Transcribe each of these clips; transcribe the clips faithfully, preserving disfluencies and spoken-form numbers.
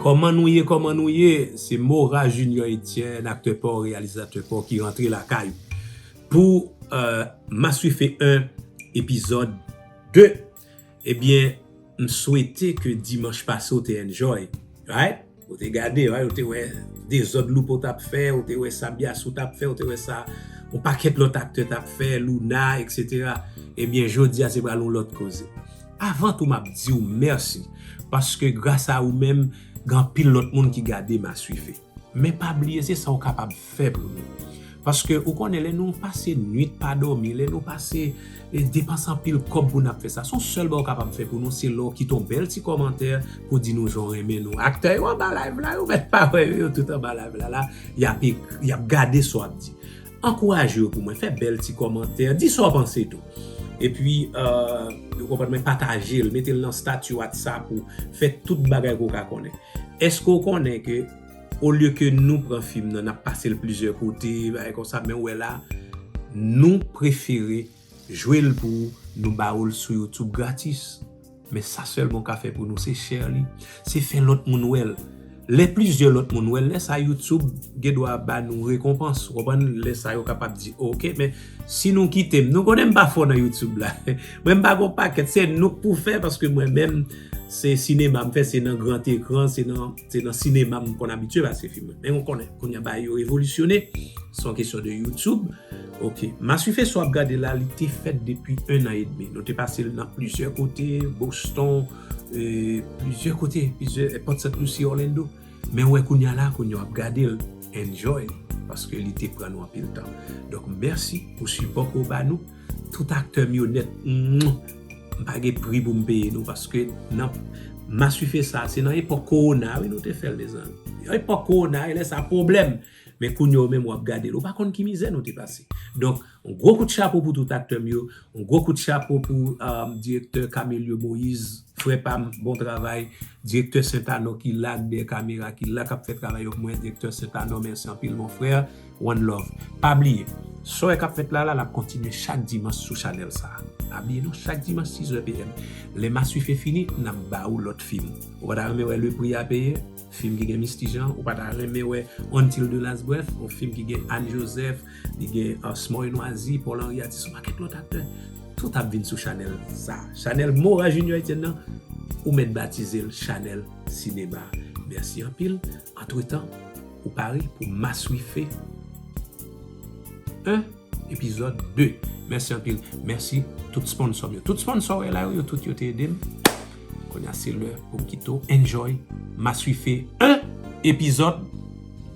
Kòman nou ye, kòman nou ye? Se Mora Junior Etienne, aktè pa w, reyalizatè pa w ki rantre lakay ou. Pou euh, Maswife en, epizòd de, ebyen, m swete ke dimanch pase w te enjoy. Right? Ou te gade, right? Ou te wè dezòd Loupo t ap fè, ou te wè sa Biasou t ap fè, ou te wè sa yon pakèt lòt aktè t ap fè, Louna, etsetera. Ebyen, jodi a, se pral yon lòt koze. Avan tou, m ap di w mèsi, paske gras a ou menm, gen anpil lòt moun ki gade Maswife. Men pa bliye, se sa w kapab fè pou nou. Paske ou konnen, lè nou pase nwit pa dòmi, lè nou pase e, depanse anpil kòb pou n ap fè sa, se yon sèl bagay w kapab fè pou nou, se lè w kite yon bèl ti kòmantè pou di nou jan w renmen nou. Aktè yo anba live la, yo mèt pa wè yo, yo tout anba live la, la, y ap, ek- y ap gade sa w ap di. Ankouraje yo pou mwen, fè bèl ti kòmantè, di sa w panse tou. Epi, euh, ou konprann mwen, pataje l, mete l nan stati WhatsApp ou, fè tout bagay ke w ka konnen. Èske w konnen ke olye ke nou pran fim nan, n ap pase l plizyè kote, bagay konsa, men w wè la, nou prefere jwe l pou nou ba w l sou YouTube gratis. Men sa sèlman w ka fè pou nou, se share li, se fè lòt moun wè l. Lè plizyè lòt moun wè l, lè sa YouTube gen dwa ba nou rekonpans, w konprann? Lè sa yo kapab di, oke, men si nou kite m, nou konnen m pa fò nan YouTube la. Mwen m pa gon pakèt, se nou k pou fè, paske mwen menm, se sinema m fè, se nan gran ekran, se nan, se nan sinema m konn abitye pase fim mwen. Men w konnen, kounye a bagay yo evolisyone, se yon kesyon de YouTube. Ok, Maswife sa w ap gade la, li te fèt depi en an edmi. Nou te pase l nan plizyè kote, Boston, e, plizyè kote, plizyè, e, Port Saint Lucie, Orlando. Men w wè kounye a la, kounye a w ap gade l, enjoy li, paske li te pran nou anpil tan. Donk, mèsi pou sipò ke w ba nou. Tout aktè m yo nèt, mwah, m pa gen pri pou m peye nou, paske nan Maswife sa, se nan epòk kowona, wi, nou te fè l, mezanmi. Epòk kowona, e lè sa pwoblèm. Men kounye a w menm w ap gade l. Ou pa konn ki mizè nou te pase. Donk, yon gwo kout chapo pou tout aktè m yo. Yon gwo kout chapo pou um, direktè Camélio Moïse, frè pa m, bon travay. Direktè Sentano ki la dèyè kamera, ki la k ap fè travay yo pou mwen. Direktè Sentano, mèsi anpil, mon frè. One love. Pa bliye, sa w wè k ap fèt la, la, l ap kontinye chak dimanch sou chanèl sa a. Pa bliye non, chak dimanch sizè p m. Lè Maswife fini, n ap ba ou lòt fim. Ou pa ta renmen wè Le Prix à Payer? Fim ki gen Misty Jean, ou pa ta renmen wè Until the Last Breath, yon fim ki gen Anne Joseph, li gen uh, Smoy Noisy, Paul Henri Atis, yon pakèt lòt aktè. Tout ap vin sou chanèl sa. Chanèl Mora Junior Etienne nan, ou mèt batize l chanèl sinema. Mèsi anpil. Antretan, ou pare pou Maswife en, epizòd de. Mèsi anpil. Mèsi tout sponsò m yo. Tout sponsò w wè la yo, yo tout yo te ede m. Kounye a se lè pou m kite w enjoy Maswife en, epizòd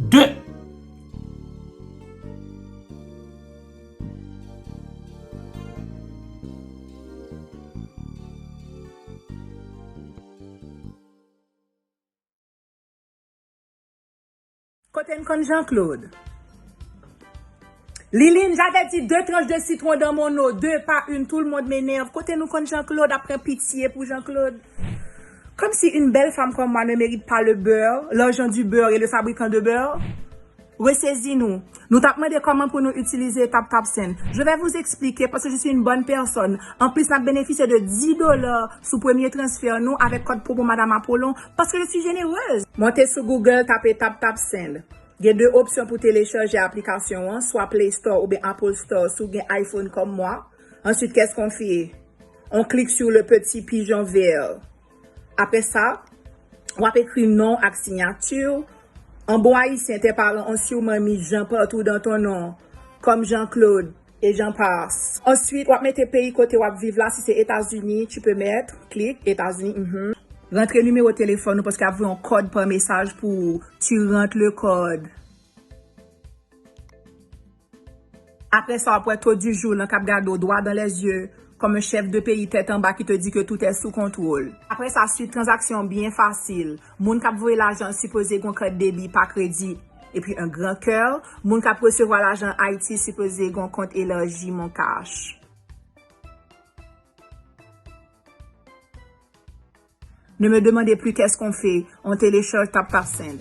de. Kote n konn Jean Claude? Liline, j'avais dit deux tranches de citron dans mon eau, deux, pas une, tout le monde m'énerve. Kote nou konn Jean Claude, ap pran pitye pou Jean Claude? Comme si une belle femme comme moi ne mérite pas le beurre, l'argent du beurre et le fabricant de beurre. Resezi nou. Nou t ap mande kòman pou nou itilize TapTapSend. Je vais vous expliquer parce que je suis une bonne personne. Anplis, n ap benefisye de dis dola sou premye transfè nou avèk kòd pwomo Madam Apollon, paske je suis généreuse. Monte sou Google, tape TapTapSend. Gen de opsyon pou telechaje aplikasyon an, swa Play Store oubyen Apple Store si w gen iPhone comme moi. Ensuite, qu'est-ce qu'on fait? On clique sur le petit pigeon vert. Apre sa, w ap ekri non ak siyati w. En bon haïtien, tes parents ont sûrement mis Jean partout dans ton nom, comme Jean-Claude et j'en passe. Ensuite, w ap mete peyi kote w ap viv la, si se Etazini, tu peux mettre, clique, Etazini, mhm. Rantre nimewo telefòn ou, paske y ap voye yon kòd pa mesaj pou ou. Tu rentres le code. Apre sa, w ap wè taux du jour lan k ap gade w droit dans les yeux, comme un chef de pays tête en bas qui te dit que tout est sous contrôle. Apre sa, suit tranzaksyon an byen fasil. Moun k ap voye lajan an sipoze gen yon kart debi pa kredi, epi un grand cœur. Moun k ap resevwa lajan Ayiti sipoze gen yon kont elaji Mon Cash. Ne me demandez plus qu'est-ce qu'on fait, on télécharge TapTapSend.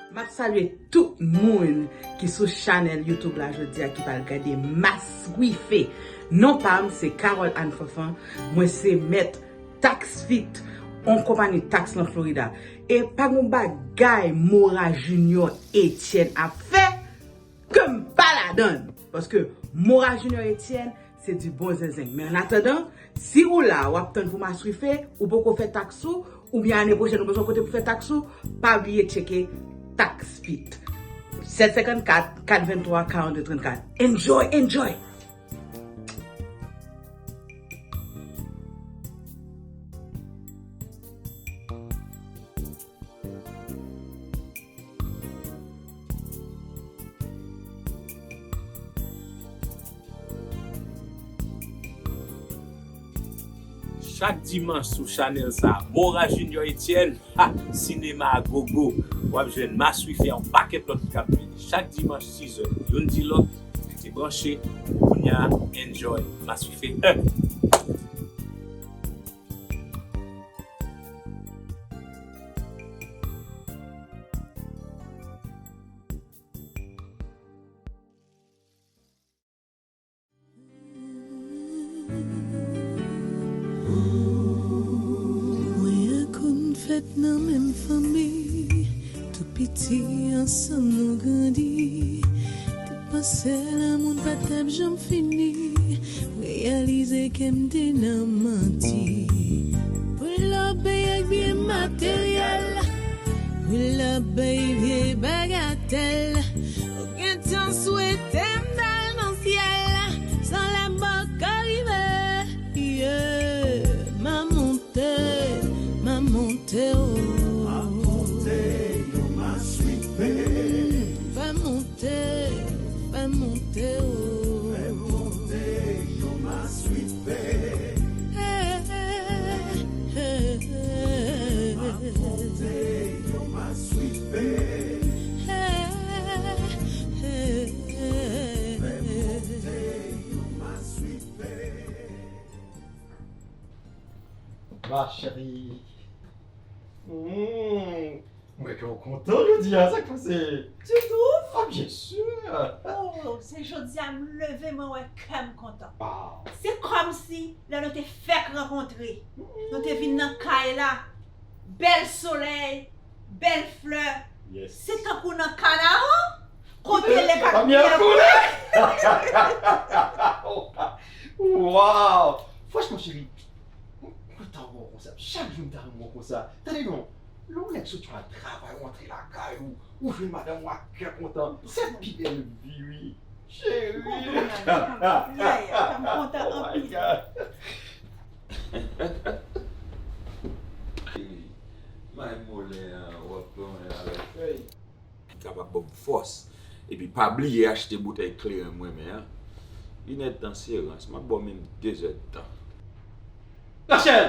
M ap salye tout moun ki sou chanèl YouTube la jodi a ki pral gade Maswife. Non pa m se Carole Anne Fanfan, mwen se mèt Tax Fit, yon konpayi taks nan Florida. E pa gen bagay Mora Junior Etienne ap fè ke m pa ladan l. Paske Mora Junior Etienne, se di bon zenzen. Men an atandan, si ou la, w ap tann pou Maswife, ou poko fè taks ou, oubyen ane pwochèn ou bezwen kote pou fè taks ou, pa bliye tcheke Tax Fit. Sèt senkannkat, kat venntwa, karannde trannkat. Enjoy, enjoy! Chak dimanch sou chanèl sa, Mora Junior Etienne, ha, sinema a gogo. W ap jwenn Maswife ak yon pakèt lòt ki ap vini. Chak dimanch, sizè, youn di lòt, rete branche, kounye a, enjoy, Maswife un. Mwen ak ou n fèt nan menm fanmi, tou piti ansanm nou grandi. Te panse lanmou n pa t ap janm fini, reyalize ke m te nan manti. Pull up bay ak byen materyèl, pull up bay vye bagatèl. Ou gentan swete m t al nan syèl, san lè m poko rive. Yeah, m a monte, m a monte, oh. M a monte, yo, m a swipe. Fè monte, fè monte, oh. Fè monte, yo, m a swipe. Hey, hey, hey, hey. M a monte, yo, m a swipe. Hey, hey, hey, hey. Fè monte, yo, m a swipe. Ma chérie. Mm. Mwen wè ke w kontan jodi a, sa k pase? Ditou. Ah, byen si. Oh, se jodi a m leve, mwen wè kè m kontan. Ah. Se kòmsi lè nou te fèk rankontre, nou te vin nan kay la, bèl solèy, bèl flè. Yes. Se tankou nan Kanaran, kote lè pa byen koule. Wow! Franchman, cheri, m kontan wè w konsa. Chak jou m ta renmen wè w konsa. Tande non, lè yon nèg soti al travay, ou antre lakay ou, ou jwenn madanm ou ak kè kontan. Se pi bèl vi, wi. Cheri. M kontan, m kontan anpil. Oh my God. Cheri, may molè an, w ap pran avèk fèy. Ki kapab ban m fòs. Epi pa bliye achte boutèy kleren m renmen an. Inèd tan serans, m ap ba w menm de zè d tan. Rachel!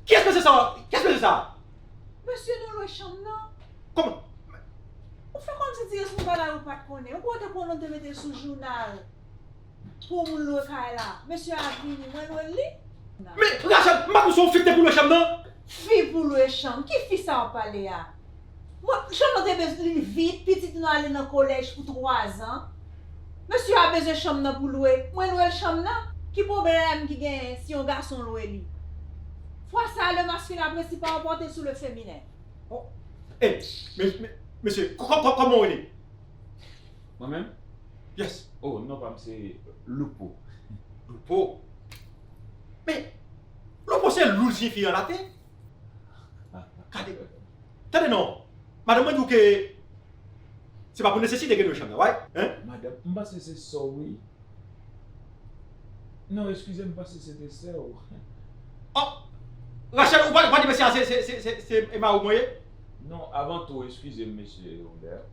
Kiyès mesye sa? Kiyès mesye sa? Mesye, nou lwe chanm nan. Kòman? Ou fè kòmsi ti responsab la yo pa t konnen. Ou kwè w te konnen, w te mete l sou jounal. Pou moun lwe kay la. Mesye a vini, mwen lwe l li. Men, Rachel, m pa konn si w fikte pou lwe chanm nan. Fi pou lwe chanm? Ki fi sa w ap pale a? Mwen, chanm nan te bezwen li vit, pitit nou ale nan kolèj pou twazan. Mesye a bezwen chanm nan pou lwe. Mwen lwe l chanm nan? Ki pwoblèm ki genyen si yon gason lwe li? Fwa sa, le masculin a principalement porté sur le féminin. Oh. Ey, me-, me-, mesye, kò-, kò-, kò-, kòman w rele? Mwen menm? Yes. Oh, non pa m se Loupo. Loupo? Men, Loupo se Lou l siyifi an laten? Gade. Tande non. Madanm mwen di w ke se pa pou nesesite ke nou chanm nan, right? Hein? Madanm, m panse se sè w, wi. Non, eskize m, m panse se te sè w. Oh! Rachel, ou pa, ou pa di mesye a se, se, se, se, se mari w mwen ye? Non, avan tou, eskize m, mesye Robert.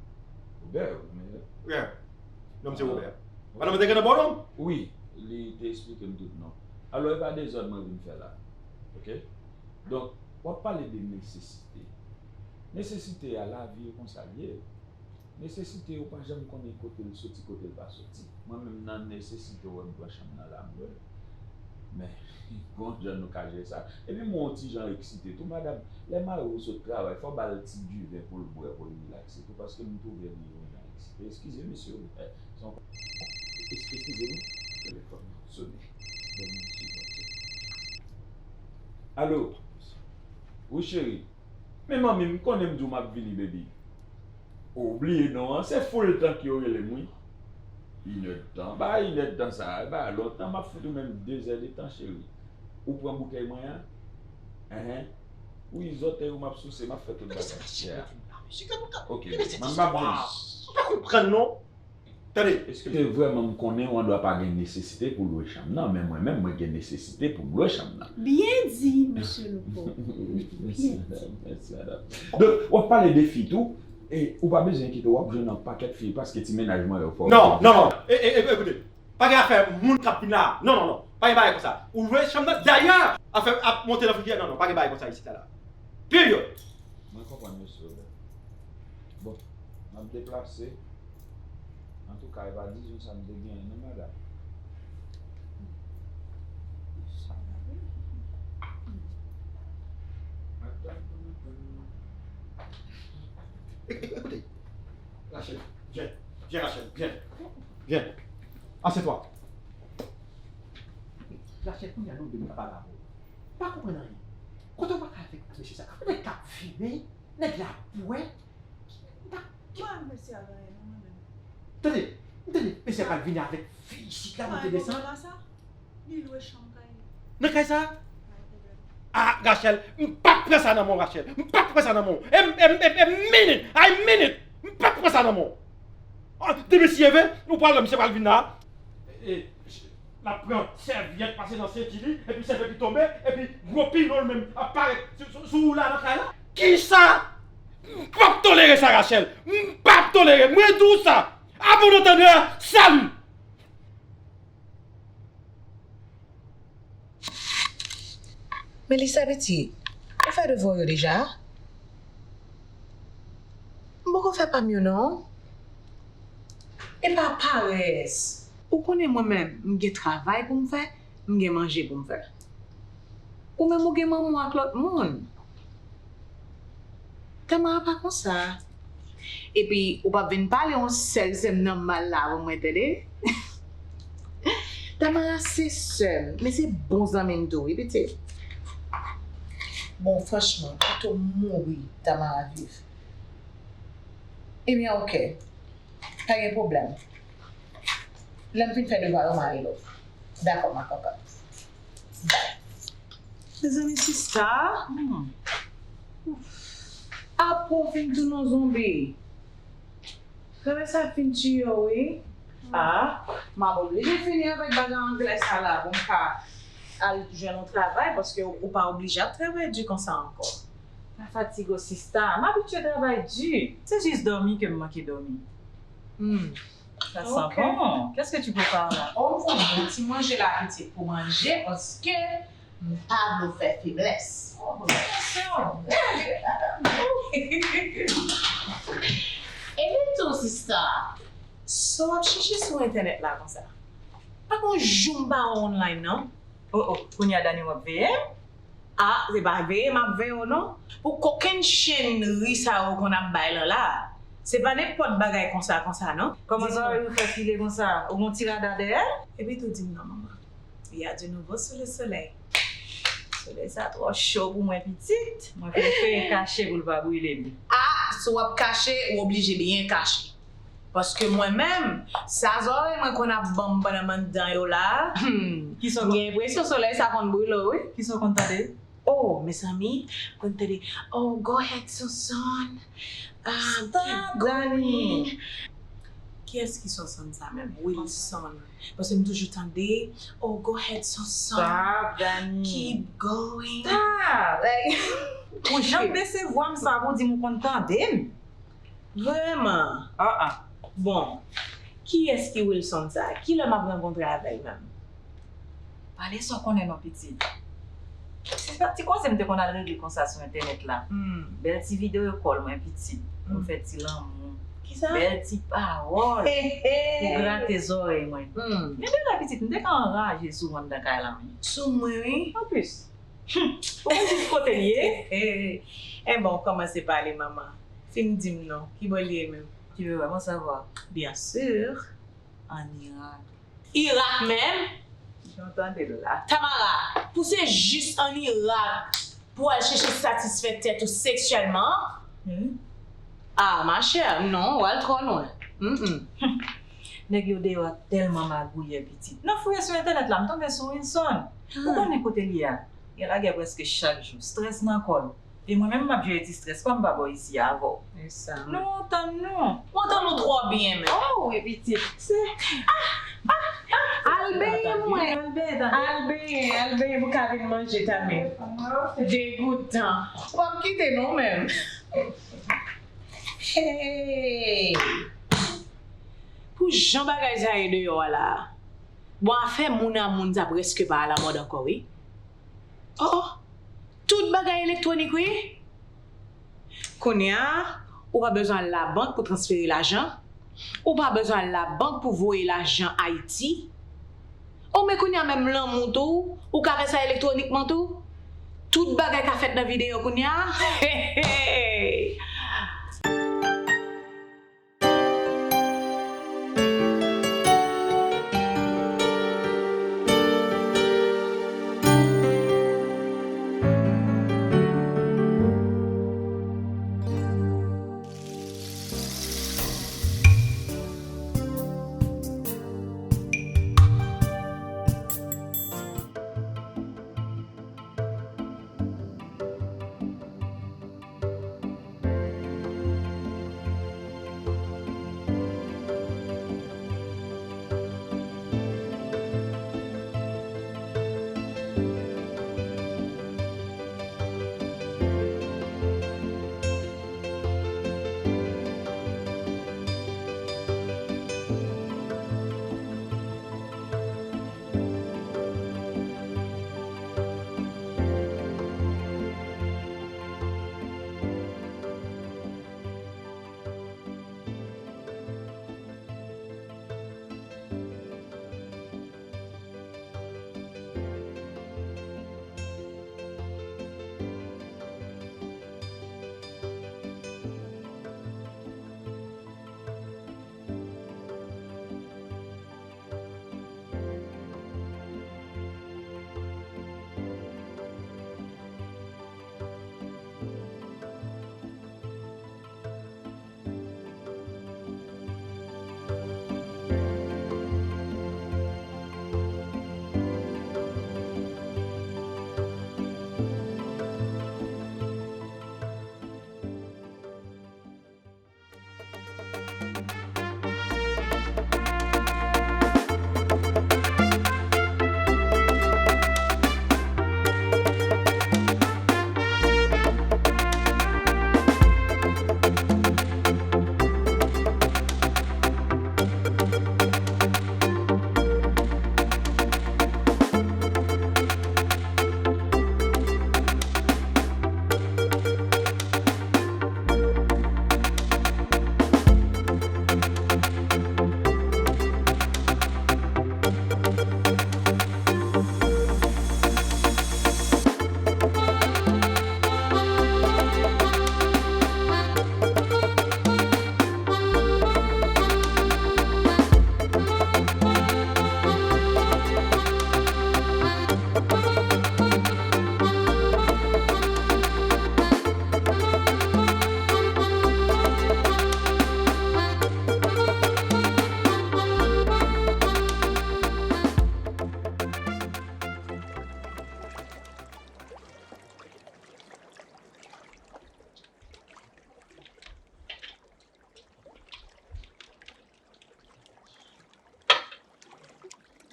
Robert, men... Yeah. Non, m se Robert. Madanm mwen te gentan ba w non? Wi, li te esplike m tout non. Alò, e pa dezòd mwen vin fè la. Oke? Donk, w ap pale de nesesite. Nesesite a, lavi e konsa l ye. Nesesite ou pa janm konnen kote l soti, kote l pa soti. Mwen menm nan nesesite w wè m pran chanm nan la m lwe l. Men, gon jan nou ka jere sa. Epi m wè w ti jan eksite tou, madanm. Lè mari w sot travay, fò w ba l ti diven pou l bwè, pou l rilakse tou, paske m twouve li yon jan eksite. Eskize, mesye Robert. Se yon... Eskize m, telefòn nan sone. Ban m yon segonn. Alo? Wi, cheri. Men manmi, m konnen m di w m ap vini, baby. Ou bliye non an, se full tank yo rele m, wi. Inèdtan. Ba inèdtan sa, ba lontan, m ap fout ou menm de zè de tan, cheri. Ou pran boutèy mwen an? Enhen. Wi, zòtèy ou m ap souse, m ap fè tout bagay. Yeah. Ok, man, m ap vini. Ou pa konprann non. Tande. Èske vrèman m konnen w andwa pa gen nesesite pou lwe chanm nan, men mwen menm, mwen gen nesesite pou m lwe chanm nan. Byen di, mesye Louko. Mèsi, madam. Mèsi, madam. Donk, w ap pale de fi tou, e ou pa bezwen enkyete w, w ap jwenn yon pakèt fi, paske ti mennaj mwen yo fò. Non, non, non. E, e, e, ekoute, pa gen afè moun k ap vin la. Non, non, non. Pa gen bagay konsa. Ou lwe chanm nan. Dayè, afè ap monte nan figi a. Non, non, pa gen bagay konsa isit la. Period. Mwen konprann, mesye Robert. Bon, m ap deplase. Antouka, e pa dizon sa m te genyen non, madanm. Ekoute, Rachel, vyen, vyen, Rachel, vyen, vyen. Assieds-toi. Rachel, kounye a nou de m ka pale avè w. M pa konprann anyen. Kote w pale avèk mesye sa? Nèg k ap fimen, nèg la bwè. Ki, ki... Mwen, mesye a gen anyen, non, mwen menm. Tande, tande, mesye a pral vini avèk fi isit la, monte desann. Li lwe chanm kay li. Nan kay sa? Pa gen pwoblèm. Ah, Rachel, m p ap pran sa nan men w, Rachel. M p ap pran sa nan men w. E, e, e, e, minute, I mean it. M p ap pran sa nan men w. Ah, demen si Eve, ou pral wè misye pral vin la. E, l ap pran sèvyèt pase nan senti li, epi sèvyèt li tonbe, epi gwo pilon l menm ap parèt sou, sou, sou woula nan kay la. Kisa? M p ap tolere sa, Rachel. M p ap tolere. Mwen di w sa. Avan nou tande a, salut! Melissa pitit, ou fè devwa w yo deja? M poko fè pa m yo non. E pa parès. Ou konnen mwen menm, m gen travay pou m fè, m gen manje pou m fè. Ou menm ou gen manman w ak lòt moun. Tamara pa konsa. Epi ou p ap vin pale yon sèl sè m nan mal la avè mwen, tande? Tamara se sè m, men se bon zanmi m tou wi, pitit. Bon, franchman, kite w mouri, Tamara viv. Ebyen, oke. Pa gen pwoblèm. Lè m fin fè devwa yo, m a rele w. Dakò, ma kòkòt. Mezanmi, sista. Hmm. Apa w fin tounen yon zonbi? Travay sa fin tiye w, wi. Ah, m ap oblije fini avèk bagay anglè sa la pou m ka al jwenn yon travay, paske ou pa oblije ap travay di konsa ankò. Pa fatige w, sista. M abitye travay di. Se jis dòmi ke m manke dòmi. Hmm. Ça sent bon. Qu'est-ce que tu prépares là? Oh, m fè yon bon ti manje la, pitit, pou manje, paske m pa vle w fè feblès. Oh, bon, bien sûr. Epi tou, sista, sa w ap chèche sou entènèt la konsa? Pa gon jou m pa wè w online, non. Oh, oh, kounye a Dani w ap veye m? Ah, se pa veye m ap veye w non. Pou kokennchenri sa yo konn ap bay lan la. Se pa nenpòt bagay konsa konsa non. Kòman sa yo fè file konsa? Ou gon ti rada dèyè? Epi tou di m non, manman. Il y a du nouveau sous le soleil. Solèy sa twò cho pou mwen pitit. Mwen prefere kache pou l pa brile m. Ah, si w ap kache, ou oblije byen kache. Paske mwen menm, sa zòrèy mwen konn ap ban m pandan m anndan yo la, hmm, m gen enpresyon solèy sa konn brile w, wi. Kisa w konn tande? Oh, mezanmi, m konn tande, "Oh, go ahead, Sonson. Ah, keep going." Kiyès ki Sonson sa menm? Wilson. Paske m toujou tande, "Oh, go ahead, Sonson. Stop, Dani. Keep going." Stop. Like, ou janm desevwa m sa pou di m ou konn tande m. Vrèman? Ah, ah. Bon, kiyès ki Wilson sa? Kilè m ap rankontre avè l menm? Pale sa w konnen non, pitit. Se pa ti koze m te konn al regle konsa sou entènèt la. Hmm. Bèl ti videyo kòl mwen, pitit. Pou m fè ti lanmou. Kisa? Bèl ti pawòl pou grate zòrèy mwen. Hmm. Men de la, pitit, m te ka anraje sou ou anndan kay la, wi. Sou mwen, wi. Anplis, hmm, ou konn jis kote l ye? Enben, w kòmanse pale, manman. Fin di m non. Kibò l ye menm? Tu veux vraiment savoir? Bien sûr. Ann Irak. Irak menm? Jan w tande l la. Tamara, pou se jis ann Irak, pou al chèche satisfè tèt ou seksyèlman? Hmm. Ah, ma chère, non, w al twò lwen. Mm, mm. Nèg yo deyò a tèlman magouyè, pitit. Nan fouye sou entènèt la, m tonbe sou Wilson. Ou konnen kote l ye a? Gen lagè prèske chak jou. Strès nan kò l. E mwen menm, m ap jere ti strès pa m pa bò isi a avè w. E sa menm. Nou antann nou. M antann nou twò byen menm. Oh, wi, pitit. Se, ah, ah, ah. Al benyen mwen. Al benyen, al benyen pou ka vin manje tanmen. Degoutan. W ap kite non menm. Hey! Pou jan bagay sa ye deyò a la. Bon, afè moun a moun sa prèske pa alamòd ankò, wi. Oh, oh. Tout bagay elektwonik, wi. Kounye a, ou pa bezwen al labank pou transfere lajan. Ou pa bezwen al labank pou voye lajan Ayiti. Oh, men kounye a menm lanmou tou, ou ka fè sa elektwonikman tou. Tout bagay ka fèt nan videyo kounye a. Hey, hey.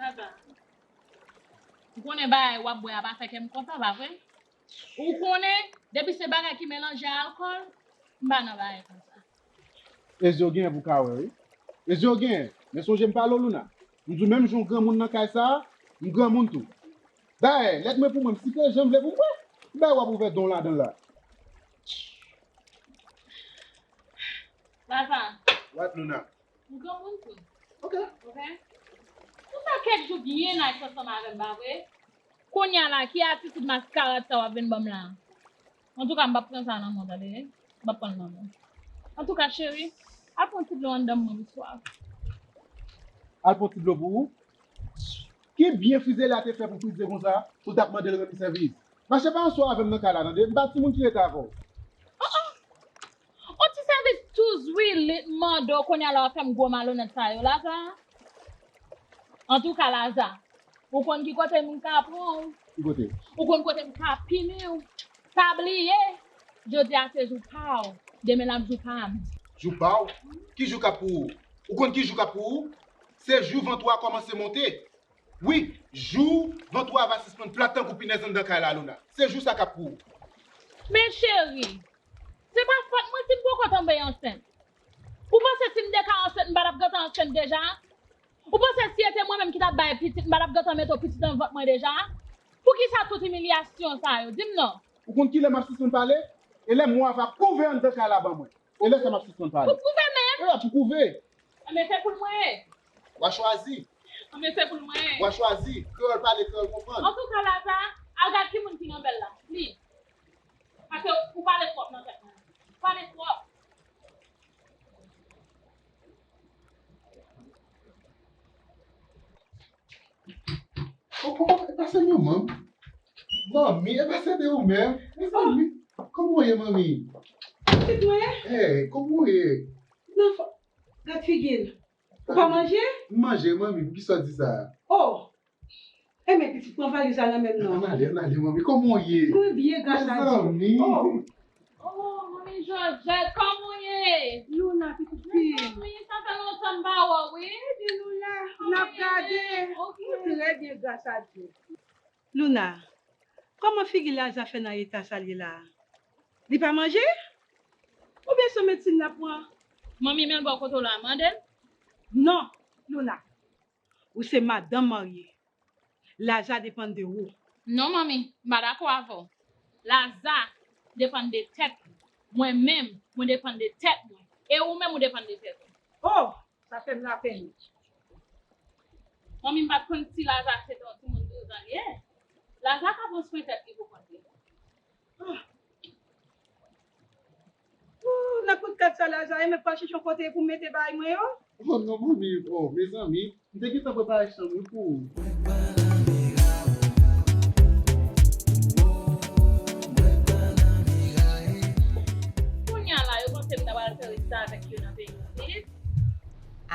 Papa, ou konnen bagay w ap bwè a pa fè kè m kontan, pa vre? Ou konnen, depi se bagay ki melanje a alkòl, m pa nan bagay konsa. E zye w genyen pou w ka wè, wi. E zye w genyen. Men sonje m pale w, Louna. M di w menm jan w granmoun nan kay sa a, m granmoun tou. Dayè, lèt mwen pou mwen, m si ke jan m vle pou m bwè. Ki bagay w ap ouvè don ladan l la? Papa. What, Louna? M granmoun tou. Ok. Ok? Ou fè kèk jou byen nice ansanm avè m, pa vre? Kounye a la, ki atitid maskarad sa w ap vin ban m la? Antouka, m p ap pran sa nan men w, tande? M p ap pran l nan men w. Antouka, cheri, al pran ti dlo anndan m, mwen, m swaf. Al pran ti dlo pou ou? Ki byen Frizela te fè pou Frize konsa, pou l t ap mande l rann li sèvis? Mache pa ansou avè m nan kay la, tande? M pa timoun ki rete avè w. On ti sèvis tou zwilit m mande w kounye a la w ap fè m gwo malonèt sa yo la sa. Antouka Laza, ou konn ki kote m ka pran w. Ki kote? Ou konn kote m ka pini w. Pa bliye, jodi a se jou pa w, demen l ap jou pa m. Jou pa w? Ki jou k ap pou ou? Ou konn ki jou k ap pou ou? Se jou vant ou a kòmanse monte. Wi, jou vant ou a va sispann plat tankou pinèz anndan kay la, Luna. Se jou sa k ap pou ou. Men cheri, se pa fòt mwen si m poko tonbe ansent. Ou panse si m te ka ansent m pa t ap gentan ansent deja? Ou panse si e te mwen menm ki t ap bay pitit m pa t ap gentan mete w pitit nan vant mwen deja? Poukisa tout imilyasyon sa yo? Di m non. Ou konn kilè m ap sispann pale? E lè mo a va kouve anndan kay la ban mwen. E lè sa m ap sispann pale. Pou kouve menm? E a pou kouve. Anben se pou l mwen ye. W a chwazi. Anben se pou l mwen ye. W a chwazi. Kreyòl pale, kreyòl konprann. Antouka Laza, al gad ki moun ki nan bèl la. Li. Paske ou pale twòp nan tèt mwen. Ou pale twòp. Oh, oh, oh, e pa se manman m. Manmi, e pa se de ou menm. Mezanmi, kòman w ye, manmi? Pitit mwen? Hey, kòman w ye? Nan fò, gad figi l. Ou pa manje? M manje, manmi, poukisa w di sa? Oh! Enben, pitit, pran valiz la nan men m non. Ann ale, ann ale, manmi, kòman w ye? Mwen byen, gras a Dye. Mezanmi! Oh! Oh, manmi Jòjèt, kòman w ye? Luna, pitit fi m. Mezanmi, sa fè lontan m pa wè w, wi. Wi, Luna, n ap gade. Ou trè byen, gras a Dye. Luna, kòman figi Laza fè nan eta sa l ye la a? Li pa manje? Oubyen se medsin l ap pran? Manmi, men l bò kote w la a, mande l. Non, Luna. Ou se madanm marye. Laza depann de ou. Non, manmi, m pa dakò avè w. Laza depann de tèt li. Mwen menm, mwen depann de tèt mwen. E ou menm, ou depann de tèt ou. Oh! Sa fè m lapenn. Manmi, m pa t konn si Laza se te yon timoun douz an li ye. Laza ka pran swen tèt li pou kont li. Ooh, nan kout kat sa Laza ye, men pral chèche yon kote pou mete bagay mwen yo. Oh non, manmi, oh, mezanmi, m te gentan prepare chanm wi pou ou. Kounye a la, yo panse m ta pral fè resta avèk yo nan peyi isit?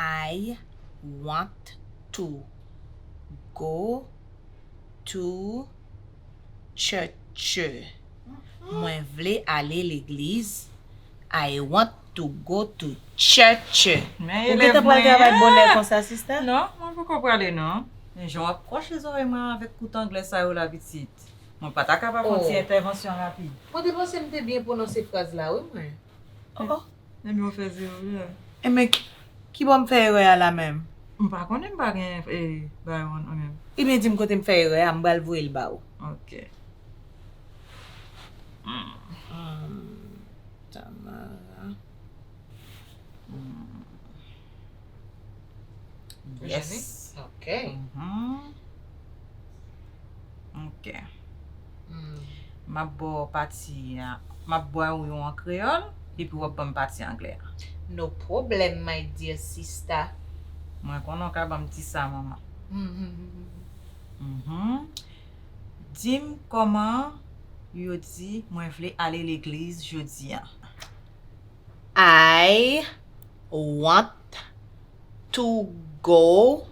I want to go to church. Mwen vle ale legliz. I want to go to church. Ou gentan pral travay bòlè konsa, sista? Non, mwen poko prale non. Men jan w ap kwoche zòrèy mwen avèk kout anglè sa yo la pitit. Mwen pa ta ka pa fè yon ti entèvansyon rapid. Mwen te panse m te byen pwononse fraz la wi mwen. Oh. Ebyen w fè zewo wi la. Enben ki bò m fè erè a la menm? M pa konnen, m pa gen bagay mwen menm. Ebyen di m kote m fè erè a, m pral voye l ba ou. Ok. Hmm. Tamara. Yes. Ok. Mhm. Ok. M ap ba w pati a, m ap ba w yon an kreyòl, epi w ap ban m pati anglè a. No problem, my dear sista. Mwen konnen w ka ban m ti sa, manman. Mhm. Di m kòman yo di mwen vle ale legliz jodi a. I want to go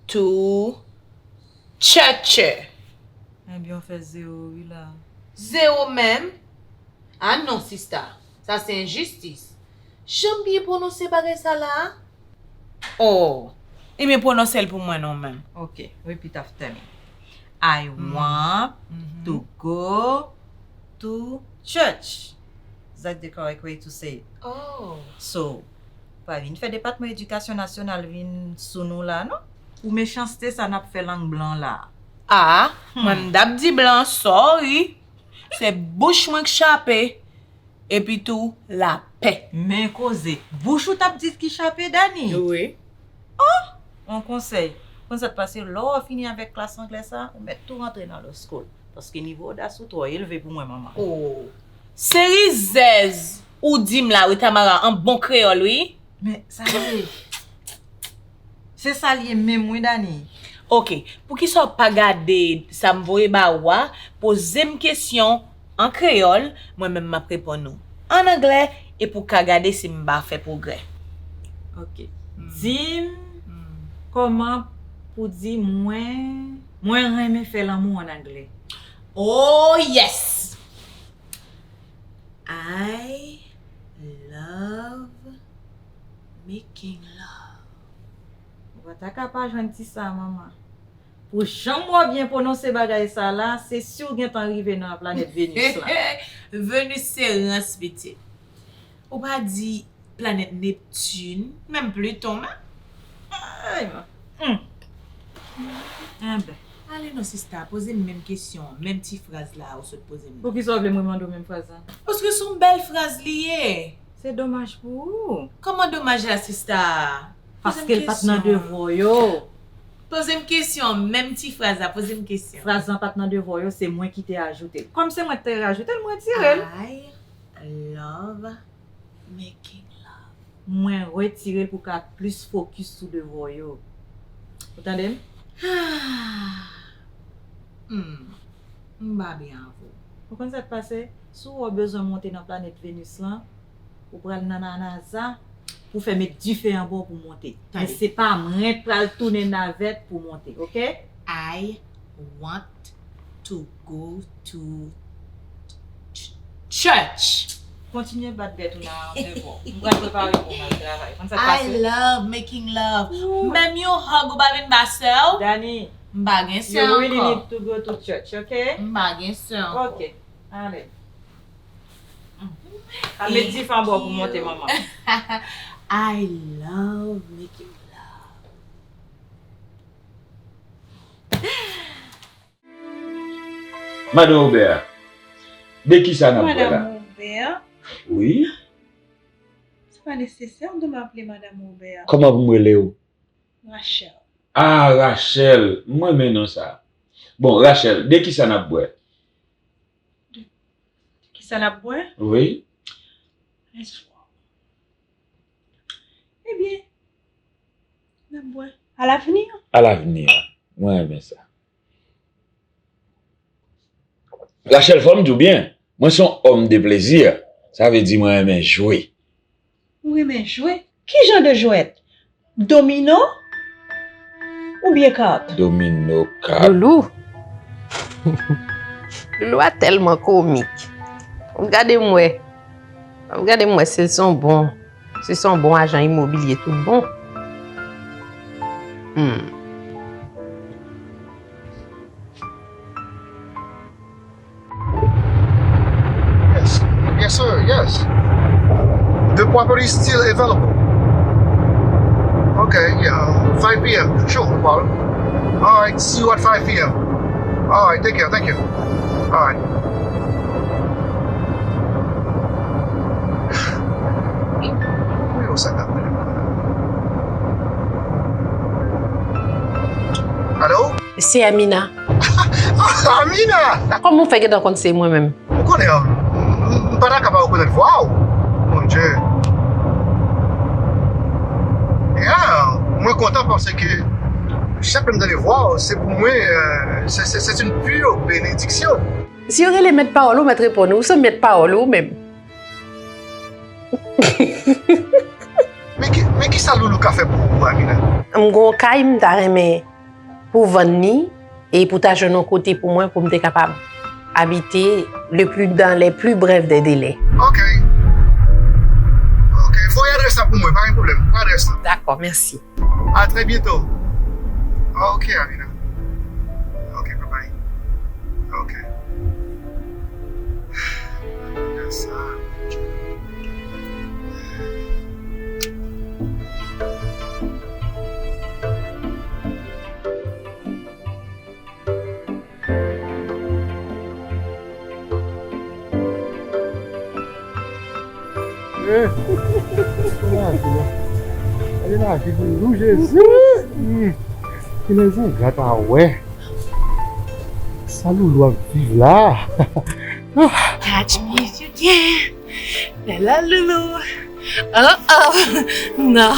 to church. Ebyen, w fè zewo wi la. Zewo menm? Ah non, sista. Sa se enjistis. Jan m byen pwononse bagay sa la a? Oh, ebyen pwononse l pou mwen non menm. Ok, repeat after me. I want to go to church. That's the correct way to say it. Oh. So, pa vin fè Depatman Edikasyon Nasyonal vin sou nou la non. Pou mechanste sa n ap fè lang blan la. Ah, mwen m t ap di blan, sorry. Se bouch mwen k chape. Epi tou, lapè. Men koze. Bouch ou t ap di ki chape, Dani? Wi. Oh! Yon konsèy. Konn sa k pase, lè w fini avèk klas anglè sa, ou mèt tou rantre nan law school. Paske nivo odas ou twò elve pou mwen, manman. Oh! Se rizèz ou di m la, wi, Tamara, an bon kreyòl, wi. Men, sa ye. Se sa l ye menm, wi, Dani. Ok, poukisa w pa gade sa m voye ba ou a? Poze m kesyon an kreyòl, mwen menm m ap reponn ou an anglè, epi w ka gade si m pa fè pwogrè. Ok. Di m kòman pou di mwen, mwen renmen fè lanmou an anglè. Oh, yes! I love making love. Ou pa ta ka pa jwenn ti sa, manman. Pou jan m wè w byen pwononse bagay sa la, se si w gentan rive nan planèt Venus la. Venus se rans, pitit. Ou pa di planèt Neptune, menm Pluton, men. Ay, man. Hmm. Enben. Ale non, sista, poze m menm kesyon, menm ti fraz la ou sot poze m nan. Poukisa w vle mwen mande w menm fraz la? Paske se yon bèl fraz li ye. Se domaj pou ou. Kòman domaj la, sista? Paske l pa t nan devwa w yo. Poze m kesyon, menm ti fraz la, poze m kesyon. Fraz lan pa t nan devwa w yo, se mwen ki te ajoute l. Kòm se mwen ki te ajoute l, mwen retire l. I love making love. Mwen retire l pou w ka plis fokis sou devwa w yo. Ou tande m? Hmm. M pa byen avè w. Ou konn sa k pase? Si w wè w bezwen monte nan planèt Venus lan, ou pral nan la NASA pou fè met dife anba w pou w monte. Men se pa mwen k pral tounen navèt pou w monte, ok? I want to go to ch- church. Kontinye bat bèt ou nan devwa w. M pral prepare pou m al travay. Konn sa k pase? I love making love. Menm yon hug ou pa vin ba sè w? Dani, m pa gen sè ankò. You really need to go to church, ok? M pa gen sè ankò. Ok, ale. Al met dife anba w pou monte, manman. I love making love. Madan Obè a, de kisa n ap bwè la? Madan Obè? Wi. Se pa nesesè w dwe m aple Madan Obè. Kòman pou m rele w? Rachel. Ah, Rachel, m renmen non sa. Bon, Rachel, de kisa n ap bwè? De kisa n ap bwè? Wi. Espoir. Ebyen, n ap bwè. À l'avenir. À l'avenir. Mwen renmen sa. Rachel, fò m di w byen, mwen se yon homme de plaisir. Sa vle di mwen renmen jwe. Ou renmen jwe? Ki jan de jwèt? Domino oubyen kat? Domino, kat. Loulou. Loulou a tèlman komik. W ap gade m wè. W ap gade m wè si l se yon bon, si l se yon bon ajan imobilye tout bon. Hmm. Yes. Yes, sir. Yes. The property is still available. Okay, yeah. five p.m. Sure, no problem. All right, see you at five p.m. All right, take care. Thank you. All right. Mwen yo sa k ap rele mwen la. Alo? Se Amina. Amina! Kòman w fè gentan konn se mwen menm? Ou konnen, m, m, m pa ta ka pa rekonèt vwa w. Mon Dieu. Ya, mwen kontan paske chak lè m tande vwa w, se pou mwen, euh, c'est, c'est, c'est une pure bénédiction. Si yo rele mèt pawòl ou, mèt reponn ou, ou se mèt pawòl ou menm. Men ki, men ki sa Loulou ka fè pou ou, Amina? M gon kay m ta renmen pou vann li e pou ta jwenn yon kote pou mwen pou m te kapab abite le plus, dans les plus brefs des délais. Ok. Ok, voye adrès la pou mwen, pa gen pwoblèm. Voye adrès la. Dakò, mèsi. À très bientôt. Ok, Amina. Ok, bye bye. Ok. Amina sa. Eh, gade lavi, gade lavi, Loulou, Jezi. Hmm. Kilè zanga ta wè sa Loulou ap viv la. Catch me if you can. Hello, Loulou. Oh, oh. Non.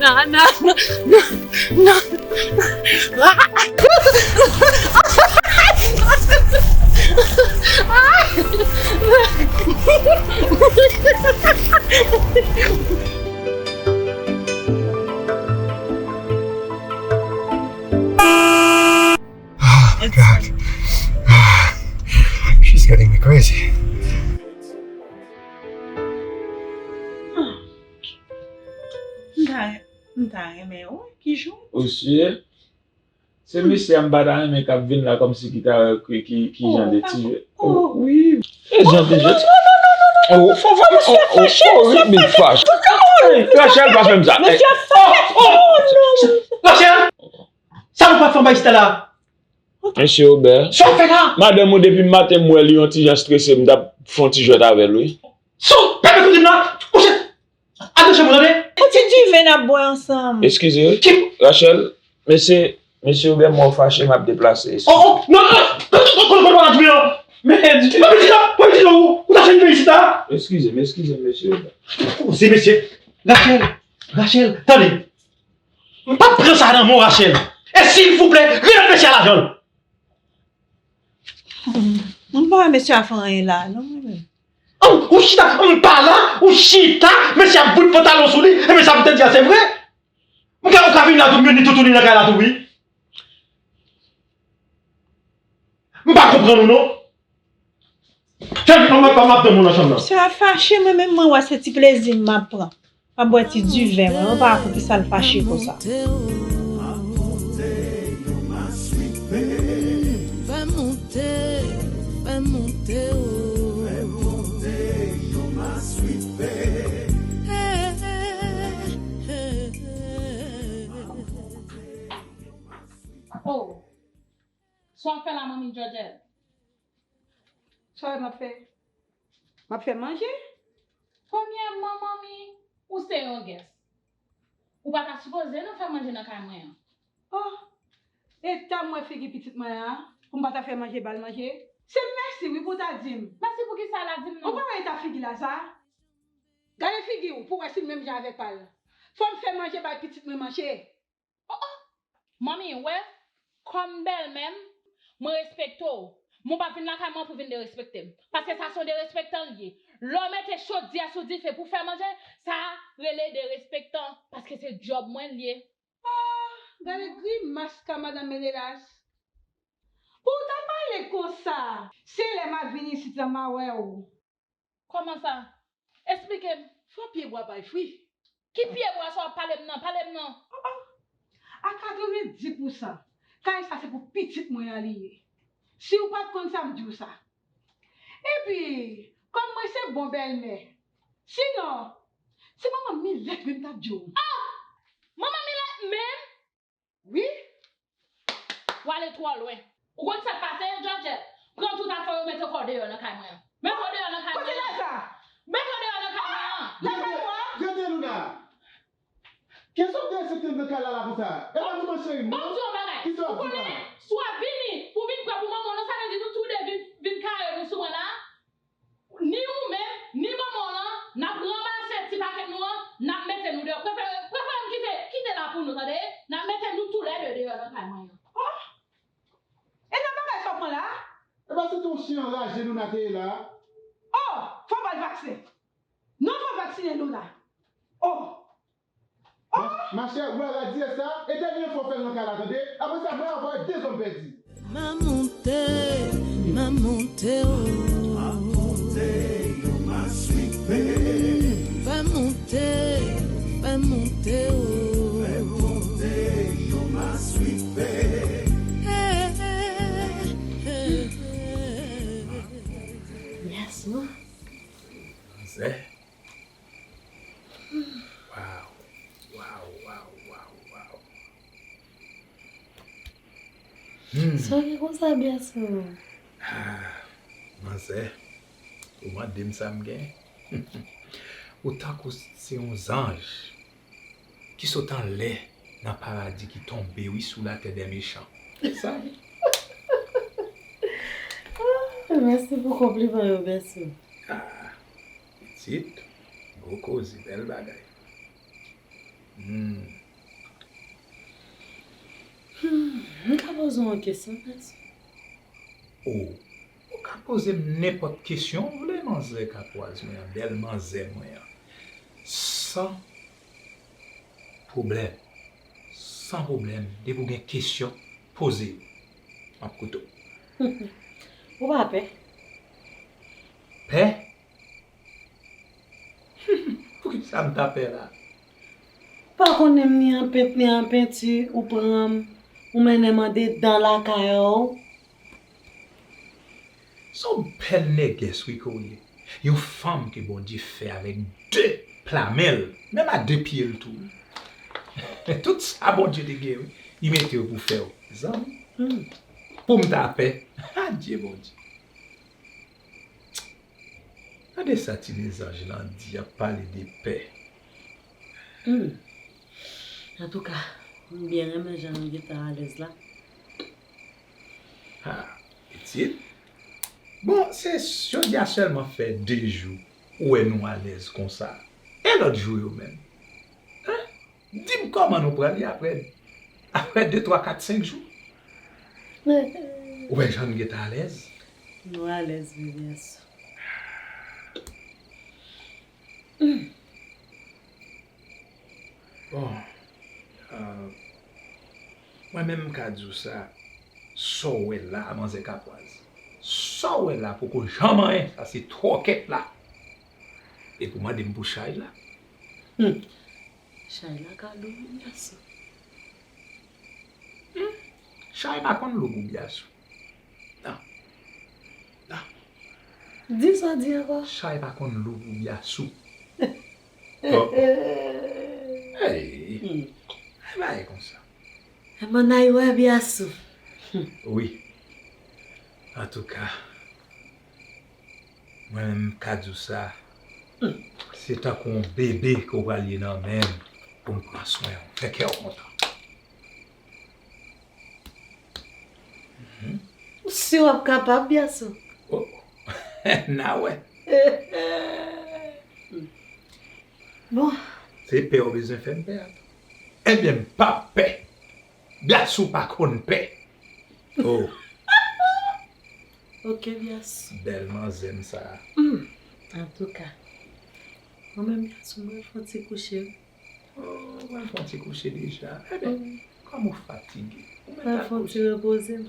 Non, non, non, non. Oh my God. She's getting me crazy. M ta, m ta renmen wè ki jan. Osye, se mesye a m pa ta renmen k ap vin la kòmsi ki ta wè ki, ki, ki jan de ti jwèt. Oh, wi. E jan de jwèt. Oh, oh, oh, oh, oh, wi, big fache. Hey, Rachel, pa fè m sa. Hey. Rachel! Sa nou pa fè anba isit la? Mesye Obè. Sa w fè la? Madanm ou depi maten m wè li yon ti jan strese, m t ap fè yon ti jwèt avè l, wi. Sou, pèmèt ou di m la. Kouche. Al nan chanm ou, tande? Yon ti diven n ap bwè ansanm. Eskize, Rachel, mesye, mesye Obè, m wè w fache, m ap deplase. Oh, oh, non, non, non, non, non, non, non, non, non, men, pa piti la, pa piti la, ou, ou ta fè vin isit la? Eskize m, eskize m, mesye Obè. Koze, mesye. Rachel, Rachel, tande. M p ap pran sa nan men w, Rachel. E silvouplè, remèt mesye a lajan l. M pa wè mesye a fè anyen la, non, mwen menm. Ou, ou chita, m pa la, ou chita, mesye ap bout pantalon sou li, e mesye ap te di a se vre. M ka, ou ka vin la tou, m ni toutouni nan kay la tou, wi. M pa konprann ou, non. Fè m, mwen pa m ap tann moun nan chanm nan. Mesye a fache, mwen menm mwen wè se ti plezi m m ap pran. M ap bwè ti diven mwen, mwen pa wè poukisa l fache konsa. Oh, sa w ap fè la manmi Jòjèt? Sa w wè m ap fè? M ap fè manje. Premyèman manmi, ou se yon guest. Ou pa ta sipoze nan fè manje nan kay mwen an. Oh, eta m wè figi pitit mwen an pou m pa ta fè manje ba l manje? Se mèsi wi pou w ta di m. Mèsi pou kisa l a di m non. Ou pa wè eta figi l a sa? Gade figi w pou w wè si l menm jan avèk pa l. Fò m fè manje bay pitit mwen manje. Oh oh! Manmi, wè, kòm bèlmè m, mwen respekte w. Men w pa vin lakay mwen pou vin derespekte m. Paske sa se yon derespektan l ye. Lè w mete chodyè sou dife pou fè manje, sa rele derespektan. Paske se djòb mwen l ye. Oh! Gade grimas ka madanm Menelas. Pou w ta pale konsa, se lè m ap vin isit la m a wè w. Kòman sa? Esplike m. Fò pye bwa bay fwi. Ki pye bwa sa w ap pale m nan? Pale m non. Oh oh. A katrevenndis pousan, kay sa se pou pitit mwen an li ye. Si w pa t konn sa, m di w sa. Epi, kòm mwen se bon bèlmè, sinon, se manman Milèt menm m t ap di w. Ah! Manman Milèt menm? Wi. W ale twò lwen. Ou konn sa k pase, Jòjèt? Pran tout afè w yo mete kò w deyò nan kay mwen an. Mete w deyò nan kay mwen an. Kote Laza? Mete w deyò nan kay mwen an. Laza kwa? Rete Luna. Kiyès w ap derespekte m nan kay la la konsa? E pa nou mancheri m non. Ban m di w yon bagay. Ou konnen, si w ap vini pou vin pran pou manman w nan, sa vle di nou tou de vin, vin kare nou sou mwen la. Ni ou menm, ni manman w lan, n ap ranmase ti pakèt nou an, n ap mete nou deyò. Prefere, prefere m kite, kite la pou nou, tande? N ap mete nou toulède deyò nan kay mwen an. Oh! E nan bagay sa w pran la a? E pa se te yon chen anraje Luna te ye la a? Oh! Fò w ba l vaksen. Non, fò w vaksinen Luna. Oh! Machè, ou wè radiyès sa? E dènye fwa w fè l nan kay la, tande? Apre sa, mwen avè w e de zòm pèdi. M a monte, m a monte o. M a monte, yo m a swipe. Fè monte, fè monte o. Fè monte, yo m a swipe. Yes, non. Manzè. Waw, waw, waw, waw, waw. Hmm. Sa w gen konsa, Bèso? Ah, manzè, ou mande m sa m gen? Ou tankou se yon zanj ki sot anlè nan paradi ki tonbe, wi, sou latè dè mechan. Sa. Ah, mèsi pou konpliman yo, Bèso. Ah, pitit, gwo koze, bèl bagay. Hmm. Hmm, m ka poze w yon kesyon, Pèso? O, ou ka poze m nenpòt kesyon w vle, manzè kapwaz mwen an, bèl manzè mwen an. San pwoblèm. San pwoblèm. Depi w gen kesyon, poze yo. M ap koute w. Ou pa pè? Pè? Poukisa m ta pè la? Pa konnen m ni an pent, ni an penti, ou pran m, ou mennen m andedan lakay ou. Se yon bèl nègès wi ke w ye. Yon fanm ke Bondye fè avèk de pla men l, menm a de pye l tou. Tout sa Bondye te gen wi, li mete yo pou fè w. Zanmi, hmm, pou m ta pè. Adye Bondye. Gade sa ti lezanj lan di, y ap pale de pè. Hmm. Antouka, m byen renmen jan nou gentan alèz la. Ha, pitit. Bon, se jodi a sèlman fè de jou ou wè nou alèz konsa. E lòt jou yo menm? Hein? Di m kòman nou pral ye apre, apre de, twa, kat, senk jou? Ou wè jan n gentan alèz? Nou alèz, bebe Asou. Bon, euh, mwen menm m ka di w sa, sa w wè la, manzè kapwaz. Sa w wè la poko janm anyen, sa se twòkèt la. Epi w mande m pou chay la. Hmm. Chay la ka lou wi, Asou. Hmm. Chay pa konn lou pou byasou. Non. Non. Di sa w di ankò. Chay pa konn lou pou byasou. Oh. Hey. Hmm. Ay bagay konsa. Manay wè byasou. Wi. Antouka, mwen menm m ka di w sa, se tankou yon bebe ke w pral ye nan men m pou m pran swen w. Fè kè w kontan. Mhm. Si w ap kapab, byasou. Oh. N a wè. Bon. Se pè w bezwen fè m pè a tou. Ebyen, m p ap pè. Byasou pa konn pè. Oh. Ok, byasou. Bèl manzè m sa. Hmm. Antouka, mwen menm byasou, mwen fè yon ti kouche. Oh, mwen fè yon ti kouche deja. Ebyen, kòm ou fatige, ou mèt al fè yon ti repoze m.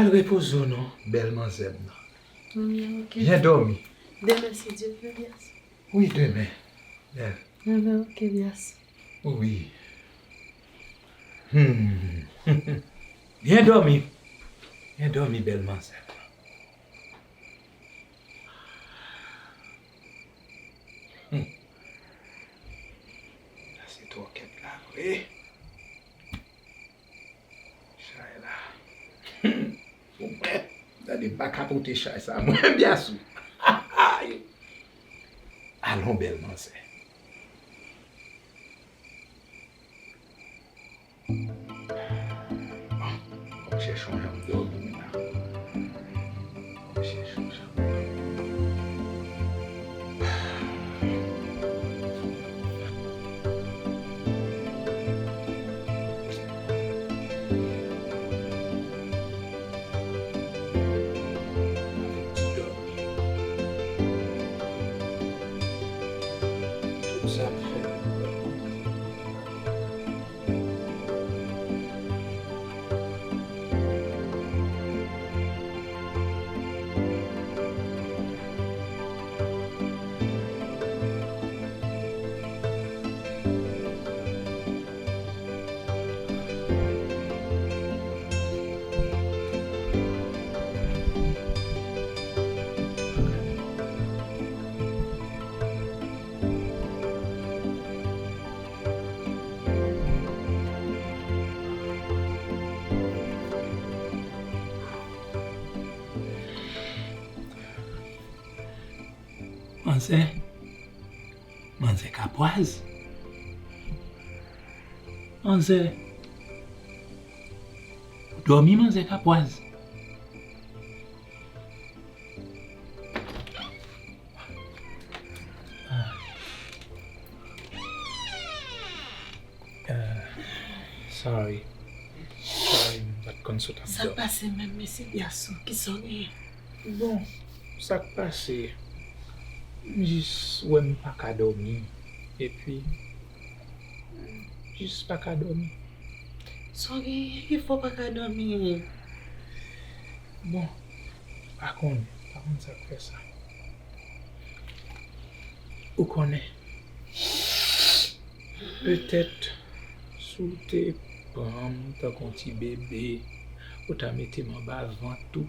Al repoze w non, bèl manzè m nan. Hmm, ok. Byen dòmi. Demen, si Dye vle, byasou. Wi, demen. Bèl. Ebyen, ok, byasou. Wi. Hmm. Byen dòmi. Byen dòmi, bèl manzè. Hmm. Sa se twòkèt la vre. Chay la. Bon, mwen, gade m pa ka pote chay sa, mwen, byasou. Alon bèl manzè. Bon, fò m chèche yon jan m dòmi la. Fò m chèche yon jan m dòmi. Ti dòmi. Tout sa m fè pou dòmi. Manzè, manzè kapwaz. Manzè, ou dòmi, manzè kapwaz. Ah. Sa wi. Sa wi, m pa t konn si w t ap dòmi. Sa k pase menm, mesye Byasou? Kisa w genyen? Bon, sa k pase, m jis wè m pa ka dòmi. Epi, m jis pa ka dòmi. Sa w genyen ki fè w pa ka dòmi? Bon, pa konn, pa konn sa k fè sa. Ou konnen, petèt, si w te pran m tankou yon ti bebe, ou ta mete m anba vant ou,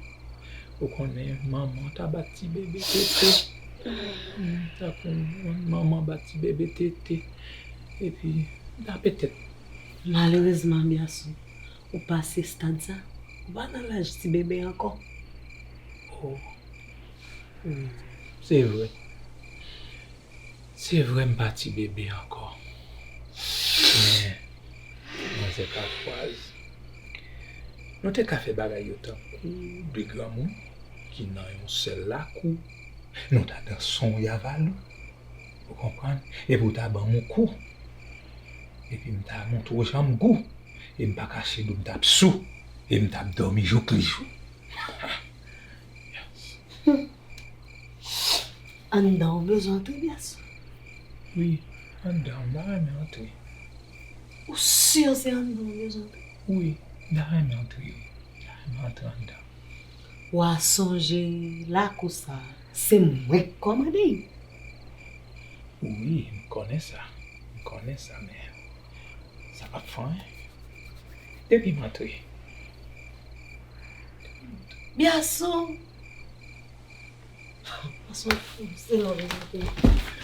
ou konnen, manman ta bat ti bebe tete. Hmm, tankou manman bat ti bebe tete. Epi, m ta petèt. Malerezman, Byasou, ou pase stad sa, ou pa nan laj ti bebe ankò. Oh, wi, se vre. Se vre m pa ti bebe ankò. Men, manzè Kafwaz, nou te ka fè bagay yo tankou de granmoun ki nan yon sèl lakou. Nou ta danse yon yavalou. Ou konprann? Epi w ta ban m yon kou. Epi m ta montre w jan m gou. E m pa kache di w m t ap sou. E m t ap dòmi jouk li jou. Anndan ou bezwen antre, Byasou? Wi, anndan, m ta renmen antre. Ou si se anndan ou bezwen antre? Wi, m ta renmen antre. M ta renmen antre anndan. W a sonje lakou sa, se mwen k kòmande l. Wi, m konnen sa. M konnen sa, men sa p ap fè anyen. Depi m antre. Byasou! Byasou, se lè w vin antre.